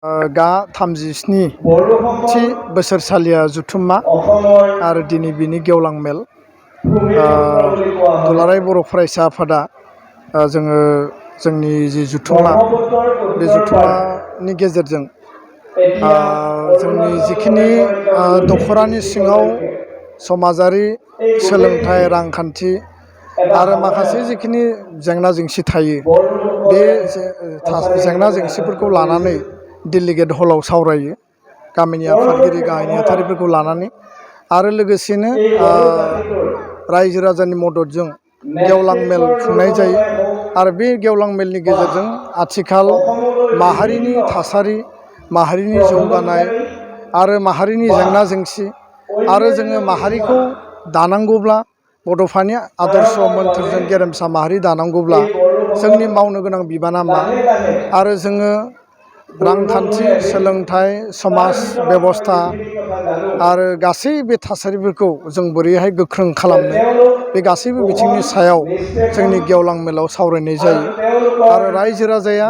गा 37 थि बोसोरसालिया जुथुम्मा आरो दिनै बिनि गेवलां मेल दुलाराय बर' फरायसा आफादा जोंनि जि जुथुम्मा बे जुथुम्मानि गेजेरजों जोंनि जिखिनि दख'रानि सिङाव समाजारि सोलोंथाइ रांखान्थि आरो माखासे जिखिनि जेंना जेंसि थायो बे जेंना जेंसिफोरखौ लानानै डेलिगेट हलाव सावरायो गामिनि आफादगिरि गाहाय नेहाथारिफोरखौ लानानै आरो लोगोसेनो रायजो राजानि मददजों गेवलां मेल खुंनाय जायो आरो बे गेवलां मेलनि गेजेरजों आथिखाल माहारिनि थासारि माहारिनि जौगानाय आरो माहारिनि जेंना जेंसि आरो जोङो माहारिखौ दानांगौब्ला बड'फानि आदर्श मोन्थोरजों गेरेमसा माहारि दानांगौब्ला जोंनि मावनो गोनां बिबाना मा आरो जोङो रांखान्थि सोलोंथाइ समाज बेबस्था आरो गासै बे थासारिफोरखौ जों बोरैहाय गोख्रों खालामनो बे गासैबो बिथिंनि सायाव जोंनि गेवलां मेलाव सावरायनाय जायो आरो रायजो राजाया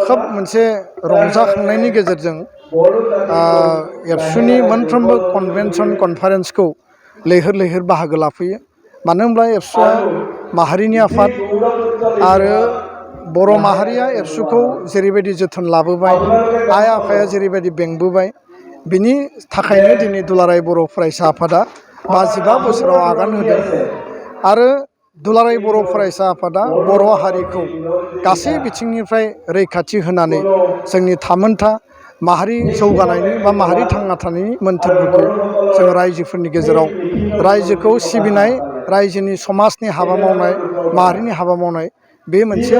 खोब मोनसे रंजाखांनायनि गेजेरजों एबसुनि मोनफ्रोमबो कनभेनसन कनफारेन्सखौ लैहोर लैहोर बाहागो लाफैयो मानो होनब्ला एबसुआ माहारिनि आफाद आरो बर' माहारिया एबसुखौ जेरैबायदि जोथोन लाबोबाय आइ आफाया जेरैबायदि बेंबोबाय बिनि थाखायनो दिनै दुलाराय बर' फरायसा आफादा 55 बोसोराव आगान होदों आरो दुलाराय बर' फरायसा आफादा बर' हारिखौ गासै बिथिंनिफ्राय रैखाथि होनानै जोंनि थामोनथा माहारि जौगानायनि बा माहारि थांना थानायनि मोन्थोरफोरखौ जों रायजोफोरनि गेजेराव रायजोखौ सिबिनाय रायजोनि समाजनि हाबा मावनाय माहारिनि हाबा मावनाय बे मोनसे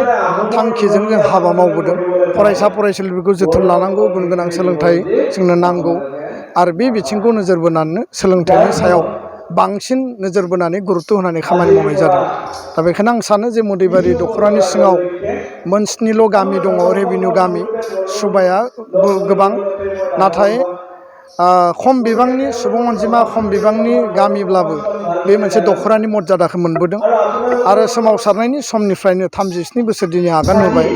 थांखिजों जों हाबा मावबोदों फरायसा फरायसुलिफोरखौ जोथोन लानांगौ गुन गोनां सोलोंथाइ जोंनो नांगौ आरो बे बिथिंखौ नोजोर बोनानै सोलोंथाइनि सायाव बांसिन नोजोर बोनानै गुरुत्त' होनानै खामानि मावनाय जादों दा बेखायनो आं सानो जे मदैबारि दख'रानि सिङाव मोन 7ल' गामि दङ रेभिनिउ गामि सुबाया गोबां नाथाय खम बिबांनि सुबुं अनजिमा खम बिबांनि गामिब्लाबो बे मोनसे दख'रानि मर्यादाखौ मोनबोदों आरो सोमावसारनायनि समनिफ्रायनो 37 बोसोर दिनै आगान होबाय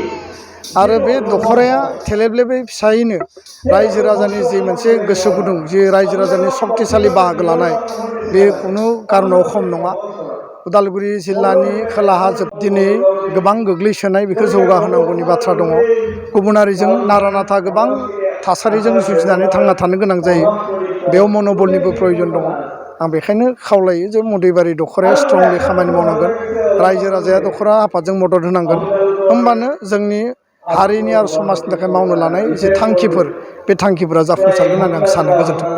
आरो बे दख'राया थेलेबलेबै फिसायैनो रायजो राजानि जि मोनसे गोसो गुदुं जि रायजो राजानि सक्तिशालि बाहागो लानाय बे खुनु कारनाव खम नङा उदालगुरि जिल्लानि खोलाहा दिनै गोबां गोग्लैसोनाय बेखौ जौगाहोनांगौनि बाथ्रा दङ गुबुनारिजों नारा नाथा गोबां थासारिजों जुजिनानै थांना थानो गोनां जायो बेयाव मन'बलनिबो प्रयजन दङ आं बेखायनो खावलायो जे मदैबारि दख'राया स्ट्रंलि खामानि मावनांगोन रायजो राजाया दख'रा आफादजों मदद होनांगोन होमबानो जोंनि हारिनि आरो समाजनि थाखाय मावनो लानाय जे थांखिफोर बे थांखिफोरा जाफुंसारगोन होननानै आं सानो गोजोन्थों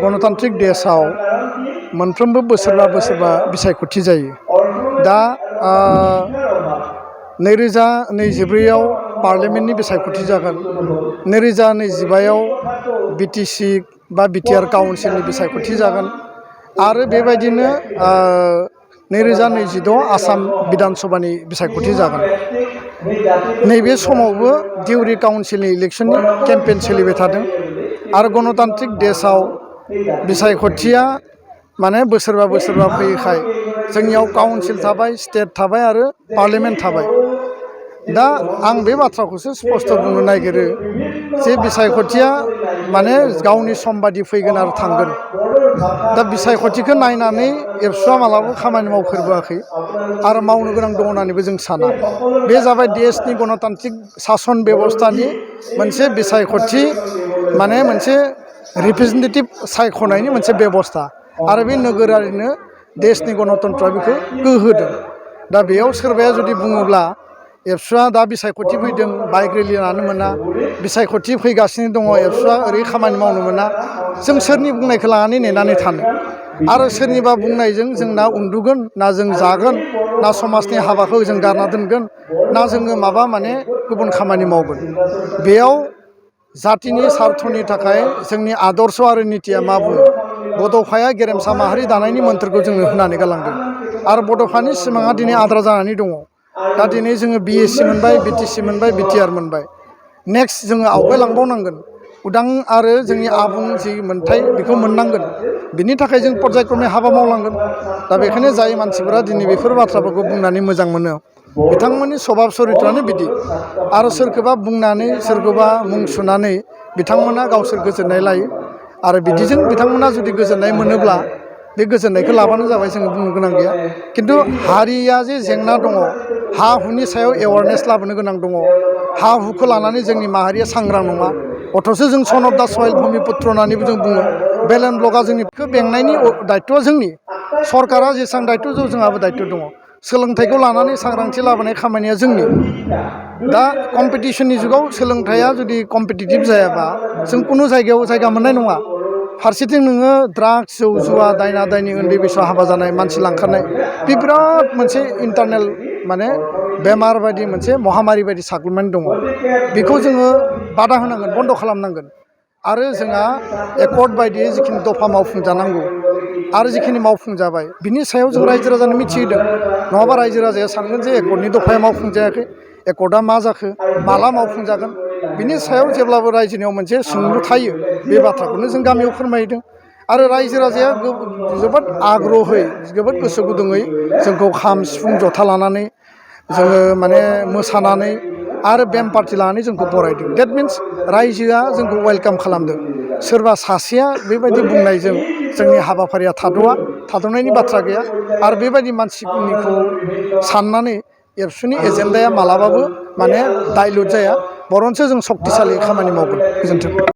गणतान्त्रिक देशआव मोनफ्रोमबो बोसोरबा बिसायख'थि जायो दा 2024आव पार्लियामेन्टनि बिसायख'थि जागोन 2025आव बिटिसि बा बिटिआर काउन्सिलनि बिसायख'थि जागोन आरो बेबायदिनो 2026 आसाम बिधान सभानि बिसायख'थि जागोन नैबे समावबो दिउरि काउन्सिलनि इलेक्सननि केम्पेइन सोलिबाय थादों आरो गणतान्त्रिक देशआव बिसायख'थिया माने बोसोरबा फैयोखाय जोंनियाव काउन्सिल थाबाय स्टेट थाबाय आरो पार्लियामेन्ट थाबाय दा आं बे बाथ्राखौसो स्पष्ट बुंनो नागिरो जे बिसायख'थिया माने गावनि सम बादि फैगोन आरो थांगोन दा बिसायख'थिखौ नायनानै एबसुआ मालाबाबो खामानि मावफेरबोआखै आरो मावनो गोनां दङ होननानैबो जों साना बे जाबाय देशनि गणतान्त्रिक सासन बेबस्थानि मोनसे बिसायख'थि माने मोनसे रिप्रेजेन्टेटिभ सायख'नायनि मोनसे बेबस्था आरो बे नोगोरारिनो देशनि गणतन्त्रआ बेखौ गोहोदों दा बेयाव सोरबाया जुदि बुङोब्ला एबसुआ दा बिसायख'थि फैदों बाइक रेलि लानो मोना बिसायख'थि फैगासिनो दङ एबसुआ ओरै खामानि मावनो मोना जों सोरनि बुंनायखौ लानानै नेनानै थानो आरो सोरनिबा बुंनायजों जों ना उन्दुगोन ना जों जागोन ना समाजनि हाबाखौ जों गारना दोनगोन ना जोङो माबा माने गुबुन खामानि मावगोन बेयाव जातिनि सार्थनि थाखाय जोंनि आदर्श आरो नितिया मा बुङो बड'फाया गेरेमसा माहारि दानायनि मोन्थोरखौ जोंनो होनानै गालांदों आरो बड'फानि सिमाङा दिनै आद्रा जानानै दङ दा दिनै जोङो बिएससि मोनबाय बिटिसि मोनबाय बिटिआर मोनबाय नेक्स्ट जोङो आवगायलांबावनांगोन उदां आरो जोंनि आबुं जि मोन्थाय बेखौ मोननांगोन बिनि थाखाय जों पर्यायक्रमे हाबा मावलांगोन दा बेखायनो जाय मानसिफोरा दिनै बेफोर बाथ्राफोरखौ बुंनानै मोजां मोनो बिथांमोननि सभाब चरित्रआनो बिदि आरो सोरखौबा बुंनानै सोरखौबा मुं सुनानै बिथांमोना गावसोर गोजोननाय लायो आरो बिदिजों बिथांमोना जुदि गोजोननाय मोनोब्ला बे गोजोननायखौ लाबानो जाबाय जोङो बुंनो गोनां गैया खिन्थु हारिया जे जेंना दङ हा हुनि सायाव एवारनेस लाबोनो गोनां दङ हा हुखौ लानानै जोंनि माहारिया सांग्रां नङा अथ'सो जों सन अफ दा सयल भुमिपुत्र होननानैबो जों बुङो बेलेन ब्लकआ जोंनिखौ बेंनायनि दायथ'आ जोंनि सरकारा जेसेबां दायथ' जोंहाबो दायथ' दङ सोलोंथाइखौ लानानै सांग्रांथि लाबोनाय खामानिया जोंनि दा कम्पिटिसननि जुगाव सोलोंथाइया जुदि कम्पिटिटिभ जायाबा जों कुनु जायगायाव जायगा मोननाय नङा फारसेथिं नोङो ड्राग्स जौ जुवा दायना दायनि उन्दै बैसोआव हाबा जानाय मानसि लांखारनाय बे बिराद मोनसे इन्टारनेल माने बेमार बायदि मोनसे महामारि बायदि साग्लोबनानै दङ बेखौ जोङो बादा होनांगोन बन्द' खालामनांगोन आरो जोंहा एकर्ड बायदियै जिखिनि दफा मावफुंजानांगौ आरो जिखिनि मावफुंजाबाय बिनि सायाव जों रायजो राजानो मिथिहोदों नङाबा रायजो राजाया सानगोन जे एकर्डनि दफाया मावफुंजायाखै एकर्डआ मा जाखो माला मावफुंजागोन बिनि सायाव जेब्लाबो रायजोनियाव मोनसे सोंलु थायो बे बाथ्राखौनो जों गामियाव फोरमायदों आरो रायजो राजाया जोबोद आग्रहै जोबोद गोसो गुदुङै जोंखौ खाम सिफुं जथा लानानै जोङो माने मोसानानै आरो बेम पार्टि लानानै जोंखौ बरायदों देट मिन्स रायजोआ जोंखौ वेलकाम खालामदों सोरबा सासेया बेबायदि बुंनायजों जोंनि हाबाफारिया थाद'नायनि बाथ्रा गैया आरो बेबायदि मानसिनिखौ साननानै एबसुनि एजेन्डाया मालाबाबो माने डाइलुट जाया बरन्सो जों सक्तिसालि खामानि मावगोन गोजोन्थों